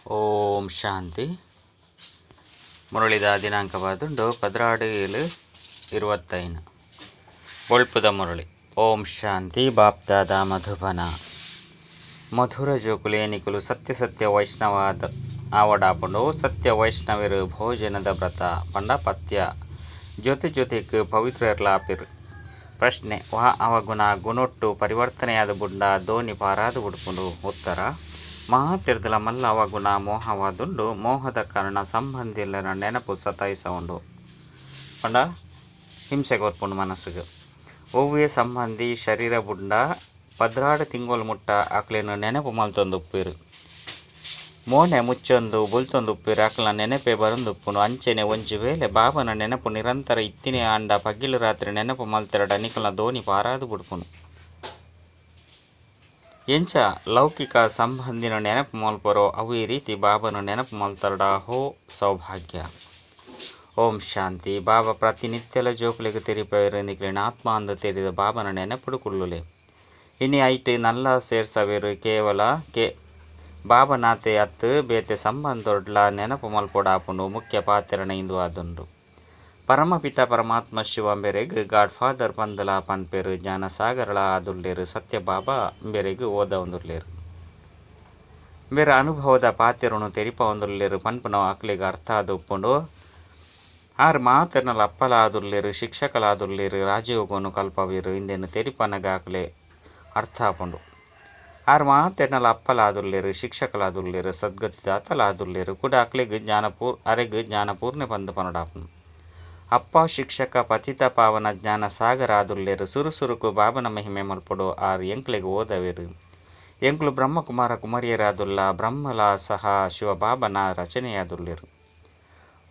ಓಂ ಶಾಂತಿ. ಮುರಳಿದ ದಿನಾಂಕವಾದುಂಡು 12/7/25. ಬೊಳ್ಪುದ ಮುರಳಿ. ಓಂ ಶಾಂತಿ. ಬಾಪ್ದಾದ ಮಧುಬನ. ಮಧುರ ಜೋಕುಲೆ ನಿಕುಲು ಸತ್ಯ ಸತ್ಯ ವೈಷ್ಣವಾದ ಆವಡಾಪುಂಡು. ಸತ್ಯ ವೈಷ್ಣವರು ಭೋಜನದ ವ್ರತ ಪಂಡ ಪಥ್ಯ ಜೊತೆ ಜೊತೆಕ್ ಪವಿತ್ರರ್ಲಾಪಿರ್. ಪ್ರಶ್ನೆ: ವಾ ಅವಗುಣ ಗುಣೊಟ್ಟು ಪರಿವರ್ತನೆಯಾದ ಬುಂಡ ದೋಣಿ ಪಾರಾದ ಬುಡ್ಪುಂಡು? ಉತ್ತರ: ಮಾತೆರ್ದಲ ಮಲ್ಲ ಅವಗುಣ ಮೋಹವಾದುಂಡು. ಮೋಹದ ಕಾರಣ ಸಂಬಂಧಿಲನ ನೆನಪು ಸತಾಯಿಸವುಂಡು ಪಂಡ ಹಿಂಸೆ ಕೊರ್ಪುಂಡು ಮನಸ್ಸುಗು. ಒವ್ವೇ ಸಂಬಂಧಿ ಶರೀರ ಬುಂಡ 12 ತಿಂಗೊಲು ಮುಟ್ಟ ಅಕ್ಲೆನ್ ನೆನಪು ಮಲ್ತೊಂದುಪ್ಪೆರ್. ಮೋನೆ ಮುಚ್ಚೊಂದು ಬುಲ್ತೊಂದುಪ್ಪೆರ್. ಅಕ್ಲೆನ ನೆನಪೇ ಬರೊಂದುಪ್ಪುಂಡು. ಅಂಚೆನೆ ಒಂಜಿ ವೇಳೆ ಬಾಬನ ನೆನಪು ನಿರಂತರ ಇತ್ತಿನೇ ಆಂಡ ಪಗಿಲು ರಾತ್ರಿ ನೆನಪು ಮಲ್ತೆರಡ ನಿಕಲ್ನ ದೋಣಿ ಪಾರಾದ್ ಬುಡ್ಪುಂಡು. ಎಂಚ ಲೌಕಿಕ ಸಂಬಂಧಿನ ನೆನಪು ಮಲ್ಪರೋ ಅವೇ ರೀತಿ ಬಾಬನ ನೆನಪು ಮಲ್ತರಡ ಹೋ ಸೌಭಾಗ್ಯ. ಓಂ ಶಾಂತಿ. ಬಾಬಾ ಪ್ರತಿನಿತ್ಯಲ ಜೋಕುಲೆಗ್ ತೆರಿಪವೆರ್ ನಿಕ್ಲೆನ ಆತ್ಮ ಅಂದ್ ತೆರಿದ ಬಾಬನ ನೆನಪುಡು ಕುಲ್ಲುಲೆ. ಇನಿ ಐಟ್ ನಲ್ಲ ಸೇರ್ಸವೆರ್. ಕೇವಲ ಕೆ ಬಾಬನಾತೆ ಅತ್ತ್ ಬೇತೆ ಸಂಬಂಧೊಡ್ಲಾ ನೆನಪು ಮಲ್ಪೊಡಾಪುಂಡು. ಮುಖ್ಯ ಪಾತೆರನೆ ಇಂದು ಆದುಂಡು. ಪರಮಪಿತ ಪರಮಾತ್ಮ ಶಿವ ಇಂಬೆರೆಗ್ ಗಾಡ್ ಫಾದರ್ ಪಂದುಲ ಪನ್ಪೆರ್. ಜ್ಞಾನಸಾಗರಲ ಆದುಲ್ಲೆರ್. ಸತ್ಯ ಬಾಬಾ ಇಂಬೆರೆಗ್ ಓದಾವೊಂದುಲ್ಲೆರ್. ಇಂಬೆರ್ ಅನುಭವದ ಪಾತೆರೊನು ತೆರಿಪಾವೊಂದುಲ್ಲೆರ್ ಪನ್ಪುನವು ಅಕ್ಲೆಗ್ ಅರ್ಥ ಆದ್ ಉಪ್ಪುಂಡು. ಆರ್ ಮಾತೆರ್ನಲ ಅಪ್ಪಲ ಆದುಲ್ಲೆರ್, ಶಿಕ್ಷಕಲ ಆದುಲ್ಲೆರ್, ರಾಜಯೋಗನು ಕಲ್ಪವೆರ್. ಇಂದೆನ್ ತೆರಿಪನಗ ಅಕ್ಲೆ ಅರ್ಥ ಆಪುಂಡು. ಆರ್ ಮಾತೆರ್ನಲ ಅಪ್ಪಲ ಆದುಲ್ಲೆರ್, ಶಿಕ್ಷಕಲ ಆದುಲ್ಲೆರ್, ಸದ್ಗತಿದಾತಲ ಆದುಲ್ಲೆರ್. ಕುಡ ಅಕ್ಲೆಗ್ ಅರೆಗ್ ಜ್ಞಾನಪೂರ್ಣೆ ಪಂದ್ ಪನೊಡಾಪುಂಡು. ಅಪ್ಪ ಶಿಕ್ಷಕ ಪತಿತ ಪಾವನ ಜ್ಞಾನ ಸಾಗರ ಆದುಲ್ಲೆರ್. ಸುರು ಸುರುಕು ಬಾಬನ ಮಹಿಮೆ ಮಲ್ಪೊಡು. ಆರ್ ಎಂಕ್ಲೆಗ್ ಓದವೆರ್. ಎಂಕ್ಲು ಬ್ರಹ್ಮಕುಮಾರ ಕುಮಾರಿಯರಾದುಲ್ಲ. ಬ್ರಹ್ಮಲ ಸಹ ಶಿವಬಾಬನ ರಚನೆಯಾದುಲ್ಲೆರ್.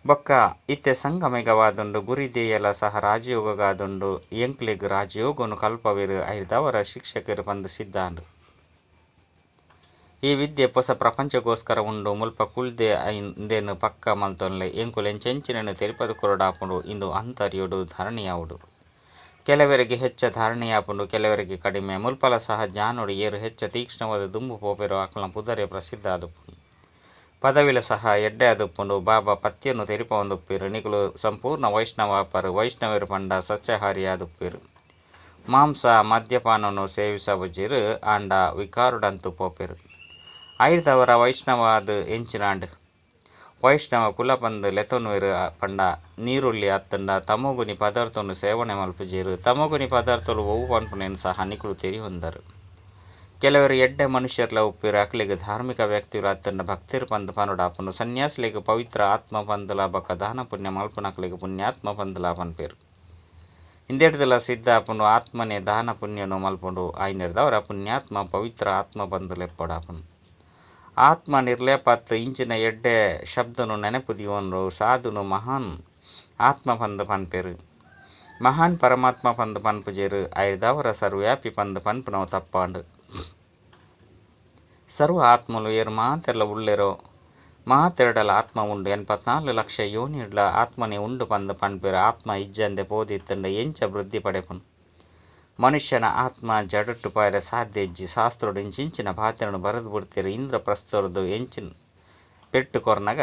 ಬೊಕ್ಕ ಇತ್ತೆ ಸಂಗಮಯುಗವಾದುಂಡು. ಗುರಿದೇಯಲ ಸಹ ರಾಜಯೋಗಗಾದುಂಡು. ಎಂಕ್ಲೆಗ್ ರಾಜಯೋಗನು ಕಲ್ಪವೆರ್. ಐರ್ದಾವರ ಶಿಕ್ಷಕರು ಪಂದ್ ಸಿದ್ಧಾಂಡ್. ಈ ವಿದ್ಯೆ ಪೊಸ ಪ್ರಪಂಚಗೋಸ್ಕರ ಉಂಡು. ಮುಲ್ಪ ಕುಲ್ದೇ ಇಂದೆನ್ ಪಕ್ಕಾ ಮಲ್ತೊನ್ಲೆ. ಎಂಕುಲು ಎಂಚೆಂಚಿನೆನ್ ತೆರಿಪಾದ್ ಕೊರೊಡಾಪುಂಡು. ಇಂದು ಅಂತರ್ಯೊಡು ಧಾರಣೆಯಾವೊಡು. ಕೆಲವೆರೆಗ್ ಹೆಚ್ಚ ಧಾರಣೆಯಾಪುಂಡು ಕೆಲವೆರೆಗ್ ಕಡಿಮೆ. ಮುಲ್ಪಲ ಸಹ ಜ್ಞಾನೊಡು ಏರ್ ಹೆಚ್ಚ ತೀಕ್ಷ್ಣವಾದ್ ದುಂಬು ಪೋಪೆರೋ ಅಕಲ್ನ ಪುದರೇ ಪ್ರಸಿದ್ಧ ಆದುಪ್ಪುಂಡು. ಪದವಿಲ ಸಹ ಎಡ್ಡೆ ಆದುಪ್ಪುಂಡು. ಬಾಬಾ ಪಥ್ಯನು ತೆರಿಪಾವೊಂದುಪ್ಪೆರ್. ನಿಕುಲು ಸಂಪೂರ್ಣ ವೈಷ್ಣವ ಆಪರ್. ವೈಷ್ಣವೆರ್ ಪಂಡ ಸಸ್ಯಾಹಾರಿ ಆದುಪ್ಪೆರ್. ಮಾಂಸ ಮದ್ಯಪಾನನು ಸೇವಿಸವುಜೆರ್. ಆಂಡ ವಿಕಾರಡಂತು ಪೋಪೆರ್. ಐರ್ದವರ ವೈಷ್ಣವಾದ್ ಎಂಚಿನಾಂಡ್? ವೈಷ್ಣವ ಕುಲ ಪಂದ್ ಲೆತ್ತೊನುವೆರ್ ಪಂಡ ನೀರುಳ್ಳಿ ಅತ್ತುಂಡ ತಮೋಗುಣಿ ಪದಾರ್ಥನು ಸೇವನೆ ಮಲ್ಪುಜೆರ್. ತಮೋಗುಣಿ ಪದಾರ್ಥಲು ಒವ್ವು ಪನ್ಪುನೆನ್ ಸಹ ನಿಕುಲು ತೆರಿಯೊಂದರ್. ಕೆಲವೆರ್ ಎಡ್ಡೆ ಮನುಷ್ಯರ್ಲ ಉಪ್ಪೆರ್. ಅಕ್ಲೆಗ್ ಧಾರ್ಮಿಕ ವ್ಯಕ್ತಿಲು ಅತ್ತುಂಡ ಭಕ್ತೆರ್ ಪಂದ್ ಪನೊಡಾಪುಂಡು. ಸನ್ಯಾಸಿಲೆಗ್ ಪವಿತ್ರ ಆತ್ಮ ಪಂದುಲ ಬೊಕ್ಕ ದಾನ ಪುಣ್ಯ ಮಲ್ಪುನಕ್ಲೆಗ್ ಪುಣ್ಯಾತ್ಮ ಪಂದುಲ ಪನ್ಪೆರ್. ಇಂದೆಡ್ದಲ ಸಿದ್ಧ ಆಪುಂಡು. ಆತ್ಮನೆ ದಾನ ಪುಣ್ಯನು ಮಲ್ಪುಂಡು. ಐನೆರ್ದವರ ಪುಣ್ಯಾತ್ಮ ಪವಿತ್ರ ಆತ್ಮ ಪಂದ್ ಲೆಪ್ಪೊಡಾಪುಂಡು. ಆತ್ಮ ನಿರ್ಲೇಪತ್ ಇಂಚಿನ ಎಡ್ಡೆ ಶಬ್ದನು ನೆನಪು ದಿಯೊಂಡು. ಸಾಧುನು ಮಹಾನ್ ಆತ್ಮ ಪಂದ್ ಪನ್ಪೆರ್. ಮಹಾನ್ ಪರಮಾತ್ಮ ಪಂದ್ ಪನ್ಪುಜೆರ್. ಐರ್ದವರ ಸರ್ವವ್ಯಾಪಿ ಪಂದ್ ಪನ್ಪುನವು ತಪ್ಪಾಂಡ್. ಸರ್ವ ಆತ್ಮಲು ಏರ್ ಮಾತೆರ್ಲ ಉಲ್ಲೆರೋ ಮಾತೆರ್ಡಲ ಆತ್ಮ ಉಂಡು. 84 ಲಕ್ಷ ಯೋನಿಡ್ಲ ಆತ್ಮನೇ ಉಂಡು ಪಂದ್ ಪನ್ಪೆರ್. ಆತ್ಮ ಇಜ್ಜಂದೆ ಪೋದಿತ್ತುಂಡ ಎಂಚ ವೃದ್ಧಿ ಪಡೆಪುಂಡು. ಮನುಷ್ಯನ ಆತ್ಮ ಜಡಟ್ಟು ಪೋಯೆರೆ ಸಾಧ್ಯ ಇಜ್ಜಿ. ಶಾಸ್ತ್ರಡ್ ಇಂಚಿಂಚಿನ ಪಾತೆರನ್ ಬರೆದ್ ಬುಡ್ತೆರ್. ಇಂದ್ರಪ್ರಸ್ಥೊರ್ದು ಎಂಚಿನ ಪೆಟ್ಟ್ ಕೊರ್ನಗ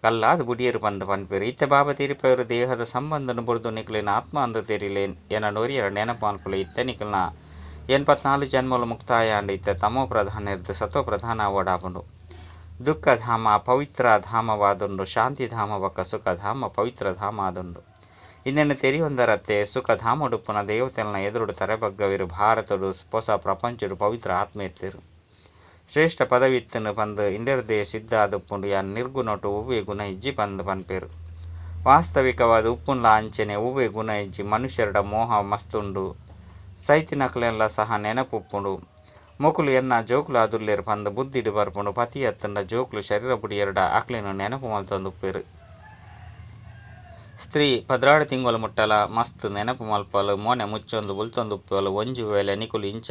ಕಲ್ಲಾದ್ ಬುಡಿಯೆರ್ ಪಂದ್ ಪನ್ಪೆರ್. ಇತ್ತೆ ಬಾಬಾ ತೆರಿಪಾವೆರ್ ದೇಹದ ಸಂಬಂಧನ್ ಬುಡ್ದು ನಿಕ್ಲೆನ್ ಆತ್ಮ ಅಂದ್ ತೆರಿಲೆ. ಎನನೊರಿಯರ ನೆನಪು ಮಲ್ಪುಲೆ. ಇತ್ತೆ ನಿಕಲ್ನ 84 ಜನ್ಮಲು ಮುಕ್ತಾಯ ಆಂಡ್. ಇತ್ತೆ ತಮೋ ಪ್ರಧಾನರ್ದ್ ಸತೋ ಪ್ರಧಾನ ಆವೊಡಾಪುಂಡು. ದುಃಖಧಾಮ ಪವಿತ್ರ ಧಾಮವಾದುಂಡು. ಶಾಂತಿಧಾಮ ಬೊಕ್ಕ ಸುಖಧಾಮ ಪವಿತ್ರ ಧಾಮ ಆದುಂಡು. ಇಂದೆನ್ ತೆರಿಯೊಂದರತ್ತೆ. ಸುಖಧಾಮಡುಪ್ಪುನ ದೇವತೆಲ್ನ ಎದುರುಡು ತರೆಬಗ್ಗವೆರ್. ಭಾರತಡ್ ಪೊಸ ಪ್ರಪಂಚಡ್ ಪವಿತ್ರ ಆತ್ಮ ಇತ್ತೆರ್. ಶ್ರೇಷ್ಠ ಪದವಿ ಇತ್ತುಂಡು ಪಂದ್ ಇಂದೆರ್ದೇ ಸಿದ್ಧ ಆದುಪ್ಪುಂಡು. ಯಾನ್ ನಿರ್ಗುಣೊಟು ಒವ್ವೇ ಗುಣ ಇಜ್ಜಿ ಪಂದ್ ಪನ್ಪೆರ್. ವಾಸ್ತವಿಕವಾದ್ ಉಪ್ಪುನ್ಲಾ ಅಂಚೆನೆ ಒವ್ವೇ ಗುಣ ಇಜ್ಜಿ. ಮನುಷ್ಯರ್ಡ ಮೋಹ ಮಸ್ತ್ ಉಂಡು. ಸೈತಿನಕ್ಲೆನ್ಲ ಸಹ ನೆನಪು ಉಪ್ಪುಂಡು. ಮೊಕುಲು ಎನ್ನ ಜೋಕುಲಾದುಲ್ಲೆರ್ ಪಂದ್ ಬುದ್ಧಿಡ್ ಬರ್ಪುಂಡು. ಪತಿ ಅತ್ತುಂಡ ಜೋಕುಲು ಶರೀರ ಬುಡಿಯೆರ್ಡ ಅಕ್ಲೆನ್ ನೆನಪು ಮಲ್ತೊಂದುಪ್ಪೆರ್. ಸ್ತ್ರೀ 12 ತಿಂಗೊಲು ಮುಟ್ಟಲ ಮಸ್ತ್ ನೆನಪು ಮಲ್ಪುವಲ್. ಮೋನೆ ಮುಚ್ಚೊಂದು ಬುಲ್ತೊಂದುಪ್ಪುವಲ್. ಒಂಜಿ ವೇಳೆ ನಿಕುಲು ಇಂಚ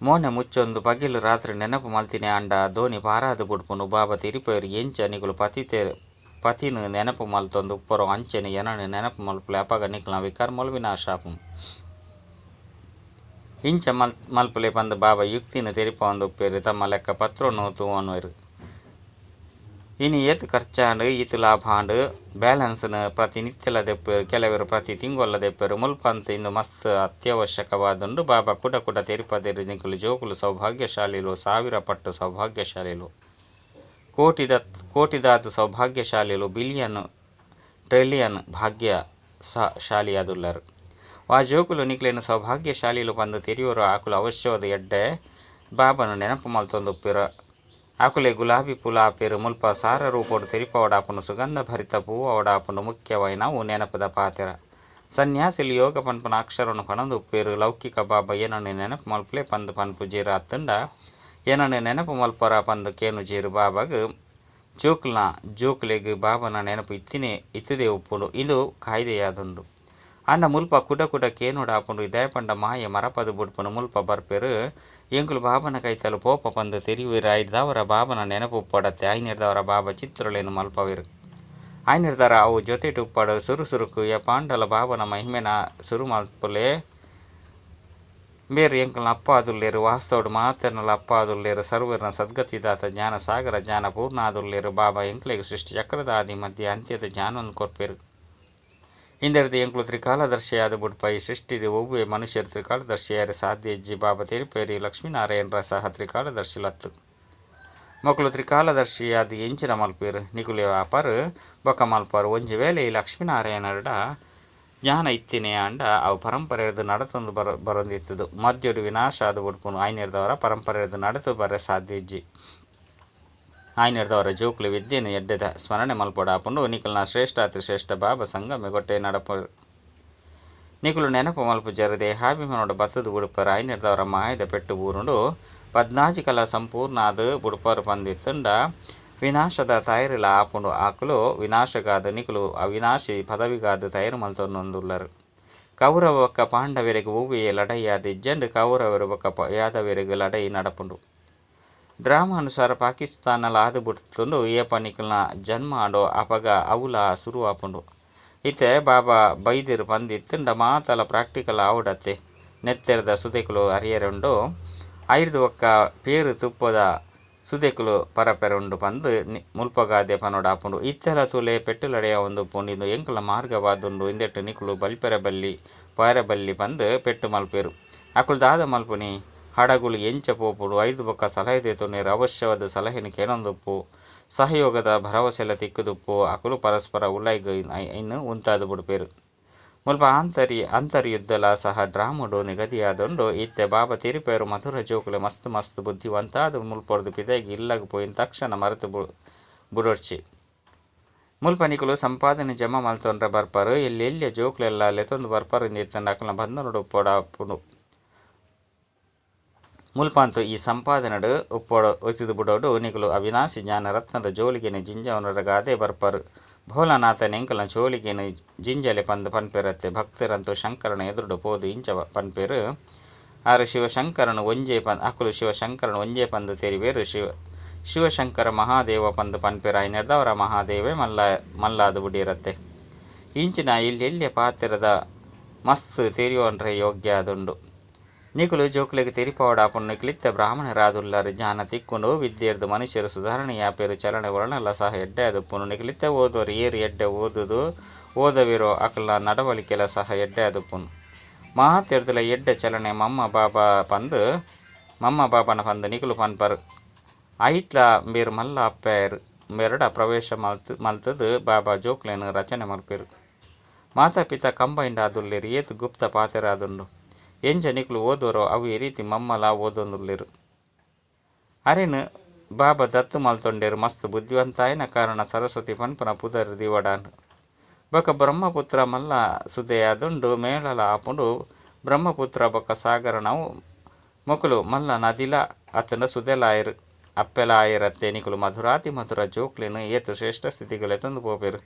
ಮೋನೆ ಮುಚ್ಚೊಂದು ಪಗೆಲ್ ರಾತ್ರಿ ನೆನಪು ಮಲ್ತಿನೇ ಆಂಡ ದೋಣಿ ಪಾರಾದ್ ಬುಡ್ಪುಂಡು. ಬಾಬಾ ತೆರಿಪಾವೆರ್ ಎಂಚ ನಿಕುಲು ಪತಿನ್ ನೆನಪು ಮಲ್ತೊಂದು ಉಪ್ಪರೋ ಅಂಚೆನೆ ಎನನ್ ನೆನಪು ಮಲ್ಪುಲೆ. ಅಪಗ ನಿಕಲ್ನ ವಿಕರ್ಮಲು ವಿನಾಶ ಆಪುಂಡು. ಇಂಚ ಮಲ್ಪುಲೆ ಪಂದ್ ಬಾಬಾ ಯುಕ್ತಿನ್ ತೆರಿಪಾವೊಂದುಪ್ಪೆರ್. ತಮ್ಮ ಲೆಕ್ಕ ಪತ್ರೊನು ತೂವೊನುವೆರ್. ಇನಿ ಏತ್ ಖರ್ಚಾಂಡ್ ಈತ್ ಲಾಭ ಆಂಡ್ ಬ್ಯಾಲೆನ್ಸ್ನ್ ಪ್ರತಿನಿತ್ಯಲ ದೆಪ್ಪೆರ್ ಕೆಲವೆರ್ ಪ್ರತಿ ತಿಂಗೊಲ್ಲ ದೆಪ್ಪೆರ್ ಮುಲ್ಪ ಅಂತು ಇಂದು ಮಸ್ತ್ ಅತ್ಯವಶ್ಯಕವಾದುಂಡು ಬಾಬಾ ಕುಡ ಕುಡ ತೆರಿಪದೆರ್ ನಿಕುಲು ಜೋಕುಲು ಸೌಭಾಗ್ಯಶಾಲಿಲು ಸಾವಿರ ಪಟ್ಟು ಸೌಭಾಗ್ಯಶಾಲಿಲು ಕೋಟಿದಾತ್ ಸೌಭಾಗ್ಯಶಾಲಿಲು ಬಿಲಿಯನ್ ಟ್ರಿಲಿಯನ್ ಭಾಗ್ಯ ಶಾಲಿಯಾದುಲ್ಲರ್ ವಾ ಜೋಕುಲು ನಿಕ್ಲೆನ ಸೌಭಾಗ್ಯಶಾಲಿಲು ಪಂದ್ ತೆರಿಯೋರು ಆಕುಲು ಅವಶ್ಯವಾದ ಎಡ್ಡೆ ಬಾಬನ ನೆನಪು ಮಲ್ತೊಂದುಪ್ಪೆರ್ ಆಕುಲೆ ಗುಲಾಬಿ ಪೂಲ ಆಪೆರ್ ಮುಲ್ಪ ಸಾರ ರೂಪೊಡು ತೆರಿಪಾವೊಡಾಪುಂಡು ಸುಗಂಧ ಭರಿತ ಪೂವಾವೊಡಾಪುಂಡು ಮುಖ್ಯವಾಯಿನವು ನೆನಪುದ ಪಾತೆರ ಸನ್ಯಾಸಿಲು ಯೋಗ ಪನ್ಪುನ ಅಕ್ಷರನು ಪನೊಂದುಪ್ಪೆರ್ ಲೌಕಿಕ ಬಾಬಾ ಏನನ್ನು ನೆನಪು ಮಲ್ಪಲೆ ಪಂದ್ ಪನ್ಪುಜೆರ್ ಅತ್ತಂಡ ಏನನ್ನು ನೆನಪು ಮಲ್ಪರ ಪಂದ್ ಕೇನುಜೆರ್ ಬಾಬಾಗ್ ಜೋಕ್ಲ್ನ ಜೋಕ್ಲೆಗ್ ಬಾಬನ ನೆನಪು ಇತ್ತಿನೇ ಇತ್ತದೇ ಉಪ್ಪುಂಡು ಇದು ಕಾಯ್ದೆಯಾದುಂಡು ಆಂಡ ಮುಲ್ಪ ಕುಡ ಕುಡ ಕೇನೋಡಾಪುಂಡು ಇದಾಯ ಪಂಡ ಮಾಯೆ ಮರಪದು ಬುಡ್ಪುಂಡು ಮುಲ್ಪ ಬರ್ಪೆರ್ ಎಂಕುಲು ಬಾಬನ ಕೈತಲು ಪೋಪ ಪಂದ್ ತೆರಿಯುವೆರ್ ಐಡ್ದಾವರ ಬಾಬನ ನೆನಪು ಉಪ್ಪಡತ್ತೆ ಐನೆಡ್ದಾವರ ಬಾಬಾ ಚಿತ್ರೊಲೆನ್ ಮಲ್ಪವೆರ್ ಐನೆಡ್ದಾರ ಅವು ಜೊತೆಟ್ ಉಪ್ಪಡ್ ಸುರು ಸುರುಕು ಏಪಾಂಡಲ ಬಾಬನ ಮಹಿಮೆನ ಸುರು ಮಲ್ಪುಲೆ ಮೇರ್ ಎಂಕಲ್ನ ಅಪ್ಪ ಆದುಲ್ಲೆರ್ ವಾಸ್ತವಡ್ ಮಾತೆರ್ನಲ ಅಪ್ಪ ಆದುಲ್ಲೆರ್ ಸರ್ವೆರ್ನ ಸದ್ಗತಿದಾತ ಜ್ಞಾನ ಸಾಗರ ಜ್ಞಾನ ಪೂರ್ಣ ಆದುಲ್ಲೆರ್ ಬಾಬಾ ಎಂಕ್ಲೆಗ್ ಸೃಷ್ಟಿ ಚಕ್ರದ ಆದಿ ಮಧ್ಯ ಅಂತ್ಯದ ಜ್ಞಾನವನ್ನು ಕೊರ್ಪೆರ್ ಇಂದೆರ್ದ್ ಎಂಕುಲು ತ್ರಿಕಾಲದರ್ಶಿಯಾದ ಬುಡ್ಪ ಈ ಸೃಷ್ಟಿಡ್ ಒವ್ವೆ ಮನುಷ್ಯರ್ ತ್ರಿಕಾಲದರ್ಶಿಯಾರೆ ಸಾಧ್ಯ ಇಜ್ಜಿ ಬಾಬಾ ತೆರಿಪೇರಿ ಲಕ್ಷ್ಮೀನಾರಾಯಣರ ಸಹ ತ್ರಿಕಾಲದರ್ಶಿಲತ್ತು ಮೊಕುಲು ತ್ರಿಕಾಲದರ್ಶಿಯಾದ ಎಂಚಿನ ಮಲ್ಪೆರ್ ನಿಕುಲು ಆಪರ್ ಬೊಕ್ಕ ಮಲ್ಪರು ಒಂಜಿ ವೇಳೆ ಈ ಲಕ್ಷ್ಮೀನಾರಾಯಣರ ಜ್ಞಾನ ಇತ್ತಿನೇ ಆಂಡ ಅವು ಪರಂಪರೆರ್ದ್ ನಡತೊಂದು ಬರೊಂದಿತ್ತದು ಮಧ್ಯೊಡು ವಿನಾಶ ಆದ್ ಬುಡ್ಪುನು ಐನೆರ್ದವರ ಪರಂಪರೆರ್ದ್ ನಡತು ಬರ ಸಾಧ್ಯ ಇಜ್ಜಿ ಆಯ್ನೆರ್ದವರ ಜೋಕುಲು ವಿದ್ಯೆನ್ ಎಡ್ಡೆದ ಸ್ಮರಣೆ ಮಲ್ಪೊಡಾಪುಂಡು ನಿಕಲ್ನ ಶ್ರೇಷ್ಠ ಅತಿಶ್ರೇಷ್ಠ ಬಾಬಾ ಸಂಗಮೆಗೊಟ್ಟೆ ನಡಪ ನಿಕುಲು ನೆನಪು ಮಲ್ಪುಜೆರ್ ದೇಹಾಭಿಮಾನೊಡು ಬತ್ತುದು ಬುಡ್ಪರ್ ಐನೆರ್ದವರ ಮಾಯದ ಪೆಟ್ಟು ಬೂರುಂಡು ಪದ್ನಾಜಿ ಕಲ ಸಂಪೂರ್ಣ ಆದ್ ಬುಡ್ಪರ್ ಪಂದಿತ್ತುಂಡ ವಿನಾಶದ ತಯಾರಿಲ ಆಪುಂಡು ಆಕುಲು ವಿನಾಶಗಾದ್ ನಿಕುಲು ಅವಿನಾಶಿ ಪದವಿಗಾದ್ ತಯಾರು ಮಲ್ತೊಂದುಲ್ಲರ್ ಕೌರವ ಬೊಕ್ಕ ಪಾಂಡವೆರೆಗ್ ಒವ್ವೇ ಲಡಾಯಿಯಾದ್ ಇಜ್ಜಂಡ್ ಕೌರವೆರ್ ಬೊಕ್ಕ ಯಾದವೆರೆಗ್ ಲಡಾಯಿ ನಡಪುಂಡು ಡ್ರಾಮಾನುಸಾರ ಪಾಕಿಸ್ತಾನಲ ಆದ್ ಬುಡ್ತುಂಡು ಏಪ ನಿಕಲ್ನ ಜನ್ಮ ಆಂಡೋ ಅಪಗ ಅವುಲ ಸುರು ಆಪುಂಡು ಇತ್ತೆ ಬಾಬಾ ಬೈದೆರ್ ಪಂದಿತ್ತುಂಡ ಮಾತಲ ಪ್ರಾಕ್ಟಿಕಲ್ ಆವಡತ್ತೆ ನೆತ್ತೆರ್ದ ಸುದೆಕುಲು ಅರಿಯರುಂಡು ಐರ್ದ್ ಬೊಕ್ಕ ಪೇರು ತುಪ್ಪದ ಸುದೆಕುಲು ಪರಪೆರುಂಡು ಪಂದ್ ಮುಲ್ಪಗಾದೆ ಪನೊಡಾಪುಂಡು ಇತ್ತೆಲ ತೂಲೆ ಪೆಟ್ಟು ಲಡಾಯಿ ಇಂದು ಎಂಕಲ್ನ ಮಾರ್ಗವಾದುಂಡು ಇಂದೆಟ್ ನಿಕುಲು ಬಲಿಪೆರೆ ಬಲ್ಲಿ ಪೋಯರೆ ಬಲ್ಲಿ ಪಂದ್ ಪೆಟ್ಟು ಮಲ್ಪೆರು ಅಕುಲು ದಾದ ಮಲ್ಪುನಿ ಹಡಗುಲು ಎಂಚ ಪೋಪುಂಡು ಐದು ಬೊಕ್ಕ ಸಲಹೆ ದೇತೊನ್ನೆರ್ ಅವಶ್ಯವಾದ ಸಲಹೆನ್ ಕೇನೊಂದುಪ್ಪು ಸಹಯೋಗದ ಭರವಸೆಲ ತಿಕ್ಕುದುಪ್ಪು ಅಕುಲು ಪರಸ್ಪರ ಉಲೈಗ್ ಇನ್ನು ಉಂತಾದ್ ಬುಡ್ಪೆರ್ ಮುಲ್ಪ ಅಂತರ್ಯುದ್ಧಲ ಸಹ ಡ್ರಾಮೊಡು ನಿಗದಿಯಾದುಂಡು ಇತ್ತೆ ಬಾಬಾ ತೆರಿಪೇರು ಮಧುರ ಜೋಕುಲೆ ಮಸ್ತ್ ಮಸ್ತ್ ಬುದ್ಧಿವಂತಾದ್ ಮುಲ್ಪೊರ್ದು ಪಿದೈಗ್ ಇಲ್ಲಗ್ ಪೋಯಿನ ತಕ್ಷಣ ಮರೆತು ಬುಡೊಡ್ಚಿ ಮುಲ್ಪ ನಿಕುಲು ಸಂಪಾದನೆ ಜಮಾ ಮಲ್ತೊಂಡ್ರೆ ಬರ್ಪರು ಎಲ್ಲೆಲ್ಯ ಜೋಕುಲೆಲ್ಲ ಲೆತೊಂದು ಬರ್ಪರು ಇಂದಿತ್ತಂಡ ಅಕಲ್ನ ಬಂಧನೊಡು ಉಪ್ಪೊಡಾಪುಂಡು ಮುಲ್ಪಾಂತು ಈ ಸಂಪಾದನೆಡು ಉಪ್ಪೊಡು ಒತ್ತಿದು ಬುಡೋಡು ನಿಕುಲು ಅವಿನಾಶಿ ಜ್ಞಾನ ರತ್ನದ ಜೋಲಿಗೆನೆ ಜಿಂಜವನರಗಾದೆ ಬರ್ಪರು ಭೋಲಾನಾಥನ ಎಂಕಲ್ನ ಜೋಲಿಗೆನೆ ಜಿಂಜಲೆ ಪಂದ್ ಪನ್ಪೆರತ್ತೆ ಭಕ್ತರಂತೂ ಶಂಕರನ ಎದುರುಡು ಪೋದು ಇಂಚ ಪನ್ಪೆರು ಆರು ಶಿವಶಂಕರನು ಒಂಜೇ ಪಂದ್ ಅಕುಲು ಶಿವಶಂಕರನು ಒಂಜೇ ಪಂದ್ ತೆರಿವೇರು ಶಿವಶಂಕರ ಮಹಾದೇವ ಪಂದ್ ಪನ್ಪೆರು ಐನೆರ್ದವರ ಮಹಾದೇವೇ ಮಲ್ಲಾದು ಬುಡಿರತ್ತೆ ಇಂಚಿನ ಎಲ್ಲೆಲ್ಯ ಪಾತೆರದ ಮಸ್ತ್ ತೆರಿಯೋನ್ರೆ ಯೋಗ್ಯ ಆದುಂಡು ನಿಕುಲು ಜೋಕುಲೆಗ್ ತೆರಿಪಾವೊಡಾಪುಂಡು ನಿಕುಲಿತ್ತೆ ಬ್ರಾಹ್ಮಣರಾದುಲ್ಲರ್ ಜ್ಞಾನ ತಿಕ್ಕುಂಡು ವಿದ್ಯೆರ್ದ್ ಮನುಷ್ಯರು ಸುಧಾರಣೆಯಾಪೆರು ಚಲನೆ ವಲನೆಲ ಸಹ ಎಡ್ಡೆ ಆದುಪ್ಪುಂಡು ನಿಕುಲಿತ್ತೆ ಓದೋರು ಏರ್ ಎಡ್ಡೆ ಓದುದು ಓದವಿರೋ ಅಕಲ್ನ ನಡವಳಿಕೆಲ ಸಹ ಎಡ್ಡೆ ಆದುಪ್ಪುಂಡು ಮಾತೆರ್ದಲ ಎಡ್ಡೆ ಚಲನೆ ಮಮ್ಮ ಬಾಬನ ಪಂದ್ ನಿಕುಲು ಪನ್ಪರ್ ಐಟ್ಲ ಮೇರ್ ಮಲ್ಲ ಅಪ್ಪೆರ್ ಮೆರಡ ಪ್ರವೇಶ ಮಲ್ತುದು ಬಾಬಾ ಜೋಕ್ಲೆನ್ ರಚನೆ ಮಲ್ಪೆರು ಮಾತಾ ಪಿತಾ ಕಂಬೈಂಡ್ ಆದುಲ್ಲೆರ್ ಏತ್ ಗುಪ್ತ ಪಾತೆರಾದುಂಡು ಎಂಚ ನಿಕುಲು ಓದೋರೋ ಅವು ಈ ರೀತಿ ಮಮ್ಮಲ ಓದೊಂದುಲ್ಲೆರ್ ಅರೆನ್ ಬಾಬಾ ದತ್ತು ಮಲ್ತೊಂಡೆರ್ ಮಸ್ತ್ ಬುದ್ಧಿವಂತಾಯಿನ ಕಾರಣ ಸರಸ್ವತಿ ಪನ್ಪುನ ಪುದರ್ ದಿವಡಾಂಡ್ ಬೊಕ್ಕ ಬ್ರಹ್ಮಪುತ್ರ ಮಲ್ಲ ಸುದೆಯಾದುಂಡು ಮೇಳಲ ಆಪುಂಡು ಬ್ರಹ್ಮಪುತ್ರ ಬೊಕ್ಕ ಸಾಗರನವು ಮೊಕುಲು ಮಲ್ಲ ನದಿಲ ಅತ್ತಂಡ ಸುದೆಲಾಯೆರ್ ಅಪ್ಪೆಲ ಆಯೆರತ್ತೆ ನಿಕುಲು ಮಧುರಾತಿ ಮಧುರ ಜೋಕ್ಲೆನ್ ಏತ್ ಶ್ರೇಷ್ಠ ಸ್ಥಿತಿಗ್ ಲೆತೊಂದು ಪೋಪೆರ್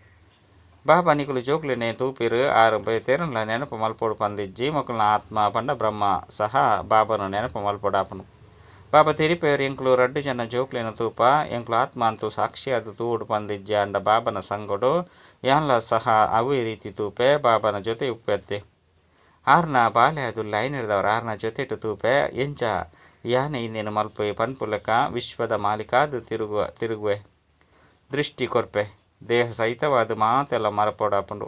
ಬಾಬಾ ನಿಕುಲು ಜೋಕ್ಲೆನೆ ತೂಪೆರ್ ಆರು ಬೇತೆರ್ನ್ಲ ನೆನಪು ಮಲ್ಪೊಡು ಪಂದಿಜ್ಜಿ ಮೊಕಲ್ನ ಆತ್ಮ ಪಂಡ ಬ್ರಹ್ಮ ಸಹ ಬಾಬನ ನೆನಪು ಮಲ್ಪೊಡಾಪುಂಡು ಬಾಬಾ ತೆರಿಪೇರು ಎಂಕುಲು ರಡ್ಡು ಜನ ಜೋಕ್ಲೆನ ತೂಪ ಎಂಕುಲು ಆತ್ಮ ಅಂತೂ ಸಾಕ್ಷಿಯಾದ ತೂಡು ಪಂದಿಜ್ಜಿ ಅಂಡ ಬಾಬನ ಸಂಗೊಡು ಯಾನ್ಲ ಸಹ ಅವೇ ರೀತಿ ತೂಪೆ ಬಾಬನ ಜೊತೆ ಉಪ್ಪೆತ್ತೆ ಆರ್ನ ಬಾಲೆ ಅದು ಲೈನ್ ಹಿಡ್ದವ್ರು ಆರ್ನ ಜೊತೆಟು ತೂಪೆ ಎಂಚ ಯಾನೆ ಇಂದೇನು ಮಲ್ಪೆ ಪನ್ಪುಲಕ ವಿಶ್ವದ ಮಾಲೀಕಾದು ತಿರುಗುವೆ. ದೃಷ್ಟಿ ಕೊರ್ಪೆ ದೇಹ ಸಹಿತವಾದ ಮಾತೆಲ್ಲ ಮರಪೋಡಾಪುಂಡು.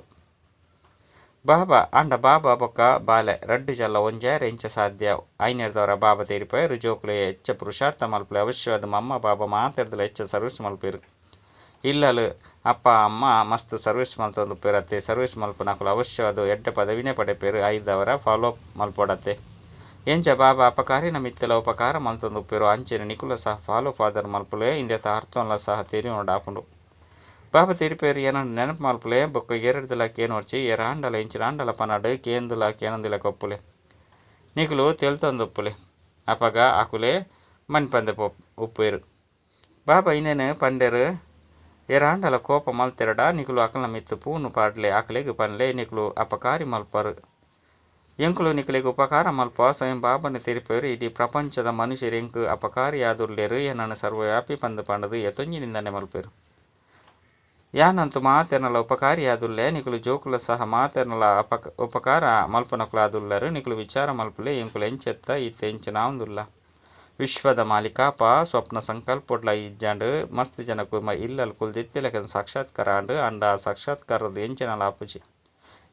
ಬಾಬಾ ಅಂಡ ಬಾಬಾ ಬೊಕ್ಕ ಬಾಲೆ ರಡ್ಡು ಜಲ್ಲ ಒಂಜಾರ ಎಂಚ ಸಾಧ್ಯ ಐನೆರ್ದವರ ಬಾಬಾ ತೇರಿಪೇರು ಜೋಕುಲೆ ಹೆಚ್ಚ ಪುರುಷಾರ್ಥ ಮಲ್ಪಲೆ ಅವಶ್ಯವಾದ ಮಮ್ಮ ಬಾಬಾ ಮಾತೆರ್ದಲ ಹೆಚ್ಚ ಸರ್ವಿಸ್ ಮಲ್ಪೇರು. ಇಲ್ಲಲು ಅಪ್ಪ ಅಮ್ಮ ಮಸ್ತ್ ಸರ್ವಿಸ್ ಮಲ್ತೊಂದು ಪೇರತ್ತೆ ಸರ್ವಿಸ್ ಮಲ್ಪನಕುಲು ಅವಶ್ಯವಾದ ಎಡ್ಡ ಪದವಿನೇ ಪಡೆಪೇರು ಐದವರ ಫಾಲೋ ಮಲ್ಪೊಡತ್ತೆ. ಎಂಚ ಬಾಬಾ ಅಪಕಾರಿನ ಮಿತ್ತಲ ಉಪಕಾರ ಮಲ್ತೊಂದು ಪೇರು ಅಂಚೆನೆ ನಿಕುಲ ಸಹ ಫಾಲೋ ಫಾದರ್ ಮಲ್ಪಲೆ ಇಂದೆತ ಅರ್ಥಂಲ ಸಹ ತೆರಿನೊಡಾಪುಂಡು. ಬಾಬಾ ತೆರಿಪೇರು ಏನನ್ನು ನೆನಪು ಮಲ್ಪಲೆ ಬೊಕ್ಕ ಎರಡ್ದಲ ಕೇನೋರ್ಚಿ ಎರಾಂಡಲ ಇಂಚಿರಾಂಡಲ ಪನಾಡು ಕೇಂದುಲ ಕೇನಂದಿಲ ಕೊಪ್ಪುಲೆ ನಿಕುಲು ತೆಲ್ತೊಂದುಪ್ಪುಲೆ ಅಪಗ ಅಕುಲೆ ಮನ್ಪಂದೆ ಉಪ್ಪೇರು. ಬಾಬಾ ಇನ್ನೇನು ಪಂಡೆರು ಎರಾಂಡಲ ಕೋಪ ಮಲ್ತೆರಡ ನಿಕುಲು ಅಕಲ್ನ ಮಿತ್ತು ಪೂನು ಪಾಡ್ಲೆ ಅಕಲೆಗ್ ಪನ್ಲೆ ನಿಕುಲು ಅಪಕಾರಿ ಮಲ್ಪರು ಎಂಕುಲು ನಿಕುಲೆಗ್ ಉಪಕಾರ ಮಲ್ಪ ಸ್ವಯಂ ಬಾಬನ ತೆರಿಪೇರು ಇಡೀ ಪ್ರಪಂಚದ ಮನುಷ್ಯರು ಎಂಕು ಅಪಕಾರಿಯಾದುಲ್ಲೇರು ಏನನ್ನು ಸರ್ವವ್ಯಾಪಿ ಪಂದು ಪಂಡದು ಎತೊಂಜಿ ನಿಂದನೆ ಮಲ್ಪೇರು. ಯಾನಂತು ಮಾತೆರ್ನಲ ಉಪಕಾರಿಯಾದುಲ್ಲೆ ನಿಕುಲು ಜೋಕುಲ ಸಹ ಮಾತೆರ್ನಲ ಉಪಕಾರ ಮಲ್ಪನಕುಲಾದುಲ್ಲರು ನಿಕುಲು ವಿಚಾರ ಮಲ್ಪಲೆ ಎಂಕುಲು ಎಂಚೆತ್ತ ಇತ್ತೆ ಎಂಚಿನಾವುಂದುಲ್ಲ. ವಿಶ್ವದ ಮಾಲಿಕಾಪ ಸ್ವಪ್ನ ಸಂಕಲ್ಪೊಡ್ಲ ಇಜ್ಜಾಂಡ್ ಮಸ್ತ್ ಜನಕು ಇಲ್ಲಲ್ ಕುಲ್ದಿತ್ತಿಲಕ ಸಾಕ್ಷಾತ್ಕಾರ ಆಂಡ್ ಅಂಡ ಸಾಕ್ಷಾತ್ಕಾರದ ಎಂಚಿನಲ ಆಪುಜಿ.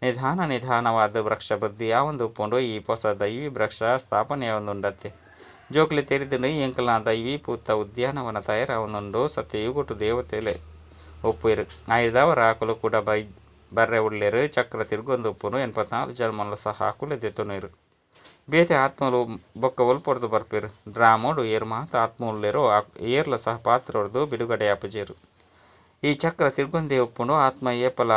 ನಿಧಾನ ನಿಧಾನವಾದ ವೃಕ್ಷ ಬುದ್ಧಿ ಯಾವೊಂದು ಉಪ್ಪುಂಡು ಈ ಪೊಸ ದೈವಿ ವೃಕ್ಷ ಸ್ಥಾಪನೆ ಯಾವೊಂದುಂಡತ್ತೆ. ಜೋಕುಲೆ ತೆರಿದು ಎಂಕಲ್ನ ದೈವಿ ಪೂತ ಉದ್ಯಾನವನ ತಯಾರಾವೊಂದುಂಡು ಸತ್ಯಯುಗೊಟ್ಟು ದೇವತೆಲೆ ಒಪ್ಪುಯಿರು. ಆಯ್ದವರ ಆಕುಲು ಕೂಡ ಬೈ ಬರ್ರೆ ಉಳ್ಳೇರು ಚಕ್ರ ತಿರುಗೊಂದು ಉಪ್ಪುನು 84 ಜನ್ಮಲ ಸಹ ಆಕುಲೆ ದೆತ್ತೊನುಯಿರು. ಬೇತೆ ಆತ್ಮಲು ಬೊಕ್ಕ ಒಲ್ಪೊಡ್ದು ಬರ್ಪೇರು ಡ್ರಾಮೋಡು ಏರು ಮಾತ ಆತ್ಮ ಉಳ್ಳೇರು ಏರ್ಲ ಸಹ ಪಾತ್ರೊಡ್ದು ಬಿಡುಗಡೆ ಆಪುಜೇರು. ಈ ಚಕ್ರ ತಿರುಗೊಂದೇ ಉಪ್ಪುನು ಆತ್ಮ ಏಪಲ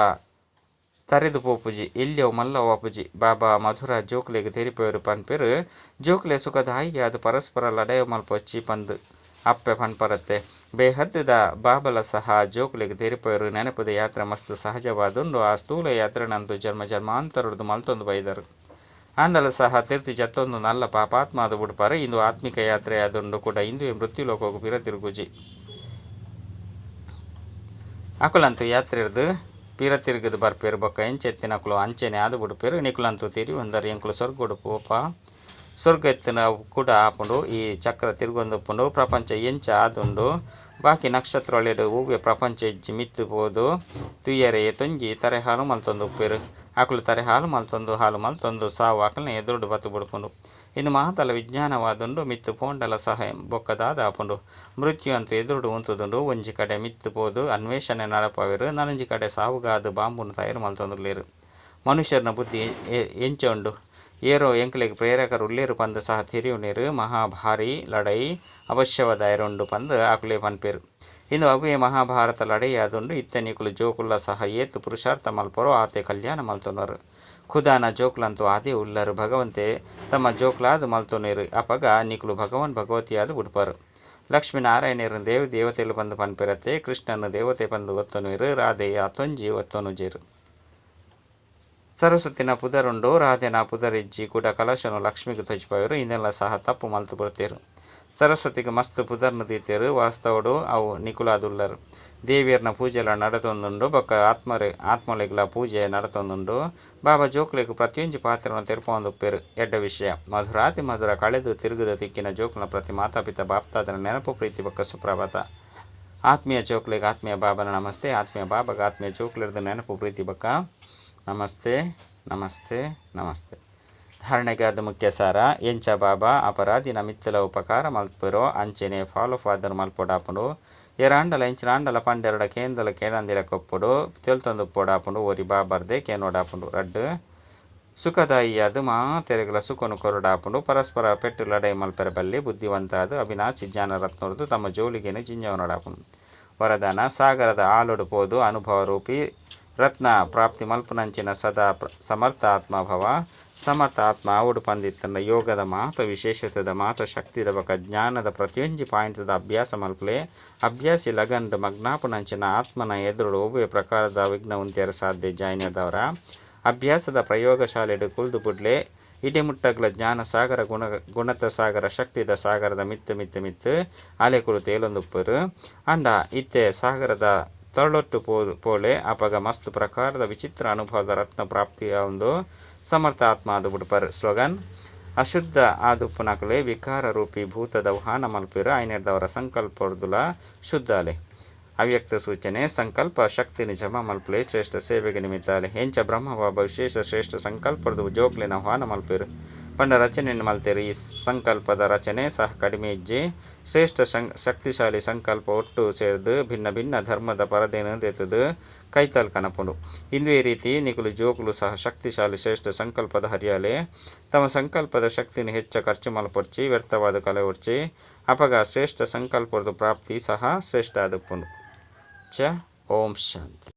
ತರೆದು ಪೋಪುಜಿ ಎಲ್ಲಿಯವು ಮಲ್ಲವು ಆಪುಜಿ. ಬಾಬಾ ಮಧುರ ಜೋಕುಲೆಗ್ ತೆರಿಪೇರು ಪನ್ಪೇರು ಜೋಕುಲೆ ಸುಖದಾಯಿಯಾದ ಪರಸ್ಪರ ಲಡಾಯ ಮಲ್ಪೊಚ್ಚಿ ಪಂದು ಅಪ್ಪೆ ಪನ್ಪರತ್ತೆ. ಬೇಹದ್ದದ ಬಾಬಲ ಸಹ ಜೋಕುಲೆಗ್ ತೆರಿಪೇರು ನೆನಪದ ಯಾತ್ರೆ ಮಸ್ತ್ ಸಹಜವಾದುಂಡು ಆ ಸ್ಥೂಲ ಯಾತ್ರೆನಂತು ಜನ್ಮ ಜನ್ಮಾಂತರದ್ದು ಮಲ್ತೊಂದು ಬೈದರು. ಆಂಡಲ ಸಹ ತಿರ್ತಿ ಜತ್ತೊಂದು ನಲ್ಲ ಪಾಪಾತ್ಮ ಅದು ಬಿಡ್ಪಾರೆ ಇಂದು ಆತ್ಮಿಕ ಯಾತ್ರೆ ಆದುಂಡು ಕೂಡ ಇಂದುವೆ ಮೃತ್ಯು ಲೋಕವು ಪಿರ ತಿರುಗುಜಿ. ಅಕುಲಂತು ಯಾತ್ರೆರ್ದು ಪಿರ ತಿರುಗದು ಬರ್ಪೇರು ಬೊಕ್ಕ ಎಂಚೆತ್ತಿನಕುಲು ಅಂಚೆನೆ ಆದು ಬಿಡ್ಪೇರು ನಿಕುಲಂತು ತಿರಿ ಒಂದರ ಎಂಕುಲು ಸ್ವರ್ಗೋಡು ಪೋಪ ಸ್ವರ್ಗ ಎತ್ತಿನ ಕೂಡ ಆಪುಂಡು ಈ ಚಕ್ರ ತಿರುಗೊಂದುಪ್ಪುಂಡು ಪ್ರಪಂಚ ಎಂಚ ಆದುಂಡು ಬಾಕಿ ನಕ್ಷತ್ರೊಳೆಡು ಹೂವೆ ಪ್ರಪಂಚ ಇಜ್ಜಿ ಮಿತ್ತು ಪೋದು ತುಯ್ಯರೆ ತೊಂಜಿ ತರೆ ಹಾಲು ಮಲ್ತೊಂದು ಉಪ್ಪೇರು ಆಕುಲು ತರೆ ಹಾಲು ಮಲ್ತೊಂದು ಹಾಲು ಮಲ್ತೊಂದು ಸಾವು ಆಕಲ್ನ ಎದುರುಡು ಬತ್ತು ಬುಡ್ಪುಂಡು. ಇಂದು ಮಹತಲ ವಿಜ್ಞಾನವಾದುಂಡು ಮಿತ್ತು ಪೋಂಡಲ ಸಹ ಬೊಕ್ಕದಾದ ಆಪುಂಡು ಮೃತ್ಯು ಅಂತೂ ಎದುರುಡು ಉಂತುದುಂಡು ಒಂಜಿ ಕಡೆ ಮಿತ್ತು ಪೋದು ಅನ್ವೇಷಣೆ ನಡಪವೇರು ನನೊಂಜಿ ಕಡೆ ಸಾವುಗಾದು ಬಾಂಬುನು ತಯಾರು ಮಲ್ತೊಂದುಲ್ಲೇರು. ಮನುಷ್ಯರನ ಬುದ್ಧಿ ಎಂಚ ಉಂಡು ಏರೋ ಎಂಕಲೆಗ್ ಪ್ರೇರಕರು ಉಲ್ಲೇರು ಪಂದು ಸಹ ತೆರಿಯುನೇರು ಮಹಾಭಾರಿ ಲಡೈ ಅವಶ್ಯವಾದ ಪಂದು ಆಕುಲೆ ಪನ್ಪೇರು. ಇಂದು ಅವೇ ಮಹಾಭಾರತ ಲಡೈಯಾದುಂಡು ಇತ್ತೆ ನಿಕುಲು ಜೋಕುಲ್ಲ ಸಹ ಏತು ಪುರುಷಾರ್ಥ ಮಲ್ಪರೋ ಆತೆ ಕಲ್ಯಾಣ ಮಲ್ತೊನರು. ಖುದಾನ ಜೋಕ್ಲಂತೂ ಆದೇ ಉಲ್ಲರು ಭಗವಂತೆ ತಮ್ಮ ಜೋಕ್ಲಾದು ಮಲ್ತೊನೇರು ಅಪಗ ನಿಕುಲು ಭಗವನ್ ಭಗವತಿಯಾದ ಉಡ್ಪರು. ಲಕ್ಷ್ಮೀನಾರಾಯಣರು ದೇವ ದೇವತೆಲು ಬಂದು ಪನ್ಪೆರತ್ತೆ ಕೃಷ್ಣನ ದೇವತೆ ಬಂದು ಒತ್ತೊನುರು ರಾಧೆಯ ತೊಂಜಿ ಒತ್ತೊನುಜೇರು. ಸರಸ್ವತಿನ ಪುದರುಂಡು ರಾಧೆನ ಪುದರಿಜ್ಜಿ ಕೂಡ ಕಲಶನು ಲಕ್ಷ್ಮಿಗೆ ತೊಜಿಪವರು ಇದೆಲ್ಲ ಸಹ ತಪ್ಪು ಮಲ್ತು ಬರ್ತೇರು. ಸರಸ್ವತಿಗೆ ಮಸ್ತ್ ಪುದರ್ನ ದೀತೇರು ವಾಸ್ತವಡು ಅವು ನಿಕುಲಾದುಲ್ಲರು. ದೇವಿಯರ್ನ ಪೂಜೆಲ ನಡತೊಂದುಂಡು ಬೊಕ್ಕ ಆತ್ಮಲೆಗ್ಲ ಪೂಜೆ ನಡತೊಂದುಂಡು. ಬಾಬಾ ಜೋಕುಲೆಗ್ ಪ್ರತಿಯೊಂಜಿ ಪಾತ್ರವನ್ನು ತೆರಪೊಂದುಪ್ಪೇರು. ಎಡ್ಡ ವಿಷಯ ಮಧುರಾತಿ ಮಧುರ ಕಳೆದು ತಿರುಗುದ ತಿಕ್ಕಿನ ಜೋಕುಲ ಪ್ರತಿ ಮಾತಾಪಿತ ಬಾಪ್ತಾದನ ನೆನಪು ಪ್ರೀತಿ ಬೊಕ್ಕ ಸುಪ್ರಭಾತ. ಆತ್ಮೀಯ ಜೋಕುಲೆಗ್ ಆತ್ಮೀಯ ಬಾಬನ ನಮಸ್ತೆ. ಆತ್ಮೀಯ ಬಾಬಾಗ ಆತ್ಮೀಯ ಜೋಕುಲೆರ್ದ ನೆನಪು ಪ್ರೀತಿ ಬೊಕ್ಕ ನಮಸ್ತೆ ನಮಸ್ತೆ ನಮಸ್ತೆ. ಧಾರಣೆಗಾದ ಮುಖ್ಯ ಸಾರ ಎಂಚ ಬಾಬಾ ಅಪರಾಧಿನ ಮಿತ್ತಲ ಉಪಕಾರ ಮಲ್ಪುರೋ ಅಂಚೆನೆ ಫಾಲೋ ಫಾದರ್ ಮಲ್ಪೊಡಾಪುಂಡು ಎರಾಂಡಲ ಎಂಚಿನಾಂಡಲ ಪಂಡೆರಡ ಕೇಂದಲ ಕೇನಂದಿಲ ಕೊಪ್ಪುಡು ತೆಲ್ತೊಂದು ಪೊಡಾಪುಂಡು ಒರಿ ಬಾಬರ್ದೆ ಕೇನೋಡಾಪುಂಡು. ರಡ್ಡು ಸುಖದಾಯಿಯಾದ ಮಾತೆರೆಗಳ ಸುಖನು ಕೊರಡಾಪುಂಡು ಪರಸ್ಪರ ಪೆಟ್ಟು ಲಡೈ ಮಲ್ಪೆರ ಬಲ್ಲಿ ಬುದ್ಧಿವಂತಾದ ಅವಿನಾಶಿ ಜ್ಞಾನ ರತ್ನೊರ್ದು ತಮ್ಮ ಜೋಲಿಗೆನು ಜಿಂಜವನೊಡಾಪುಂಡು. ವರದಾನ ಸಾಗರದ ಆಲೊಡು ಪೋದು ಅನುಭವ ರೂಪಿ ರತ್ನ ಪ್ರಾಪ್ತಿ ಮಲ್ಪುನಂಚಿನ ಸದಾ ಸಮರ್ಥ ಆತ್ಮಭವ. ಸಮರ್ಥ ಆತ್ಮ ಆವುಡು ಪಂದಿತ್ತಂಡ ಯೋಗದ ಮಾತ ವಿಶೇಷತೆದ ಮಾತ ಶಕ್ತಿದ ಬೊಕ ಜ್ಞಾನದ ಪ್ರತಿಯೊಂಜಿ ಪಾಯಿಂಟ್ದ ಅಭ್ಯಾಸ ಮಲ್ಪಲೆ ಅಭ್ಯಾಸಿ ಲಗಂಡ್ ಮಗ್ನಾಪುನಂಚಿನ ಆತ್ಮನ ಎದುರುಡು ಒವ್ವೆ ಪ್ರಕಾರದ ವಿಘ್ನ ಉಂತ್ಯರ ಸಾಧ್ಯ ಜಾಯಿನದವರ ಅಭ್ಯಾಸದ ಪ್ರಯೋಗಶಾಲೆಡು ಕುಲ್ದು ಬುಡ್ಲೆ ಇಡೆಮುಟ್ಟಗ್ಲ ಜ್ಞಾನ ಸಾಗರ ಗುಣತ ಸಾಗರ ಶಕ್ತಿದ ಸಾಗರದ ಮಿತ್ತು ಮಿತ್ತು ಮಿತ್ತು ಆಲೆ ಕುಲು ತೇಲೊಂದುಪ್ಪರು ಅಂಡ ಇತ್ತೆ ಸಾಗರದ ತಳ್ಳೊಟ್ಟು ಪೋಳೆ ಅಪಗ ಮಸ್ತ್ ಪ್ರಕಾರದ ವಿಚಿತ್ರ ಅನುಭವದ ರತ್ನ ಪ್ರಾಪ್ತಿಯ ಒಂದು ಸಮರ್ಥ ಆತ್ಮ ಆದು ಬುಡ್ಪರ್. ಸ್ಲೋಗನ್ ಅಶುದ್ಧ ಆದುಪ್ಪುನಕಲೆ ವಿಕಾರ ರೂಪಿ ಭೂತದ ವಾಹನ ಮಲ್ಪಿರ ಐನೆರ್ದವರ ಸಂಕಲ್ಪೊರ್ದುಲ ಶುದ್ಧಾಲೆ. ಅವ್ಯಕ್ತ ಸೂಚನೆ ಸಂಕಲ್ಪ ಶಕ್ತಿನ ಜಮಾ ಮಲ್ಪುಲೆ ಶ್ರೇಷ್ಠ ಸೇವೆಗೆ ನಿಮಿತ್ತಾಲೆ. ಎಂಚ ಬ್ರಹ್ಮ ಬಾಬಾ ವಿಶೇಷ ಶ್ರೇಷ್ಠ ಸಂಕಲ್ಪದ ಜೋಕ್ಲೆನ ಆಹ್ವಾನ ಮಲ್ಪೆರು ಪಂಡ ರಚನೆಯನ್ನು ಮಲ್ತೆರು. ಈ ಸಂಕಲ್ಪದ ರಚನೆ ಸಹ ಕಡಿಮೆ ಇಜ್ಜಿ. ಶ್ರೇಷ್ಠ ಶಕ್ತಿಶಾಲಿ ಸಂಕಲ್ಪ ಒಟ್ಟು ಸೇರ್ದು ಭಿನ್ನ ಭಿನ್ನ ಧರ್ಮದ ಪರದೆನು ದೆತ್ತದು ಕೈತಲ್ ಕನಪುಂಡು. ಇಂದುವೆ ರೀತಿ ನಿಕುಲು ಜೋಕುಲು ಸಹ ಶಕ್ತಿಶಾಲಿ ಶ್ರೇಷ್ಠ ಸಂಕಲ್ಪದ ಹರಿಯಾಲೆ. ತಮ್ಮ ಸಂಕಲ್ಪದ ಶಕ್ತಿನ ಹೆಚ್ಚ ಖರ್ಚು ಮಲ್ಪೊಡ್ಚಿ, ವ್ಯರ್ಥವಾದ ಕಲೆ ಅಪಗ ಶ್ರೇಷ್ಠ ಸಂಕಲ್ಪದ ಪ್ರಾಪ್ತಿ ಸಹ ಶ್ರೇಷ್ಠ ಆದಪ್ಪುಂಡು. ಚ ಓಂ ಶಾಂತಿ.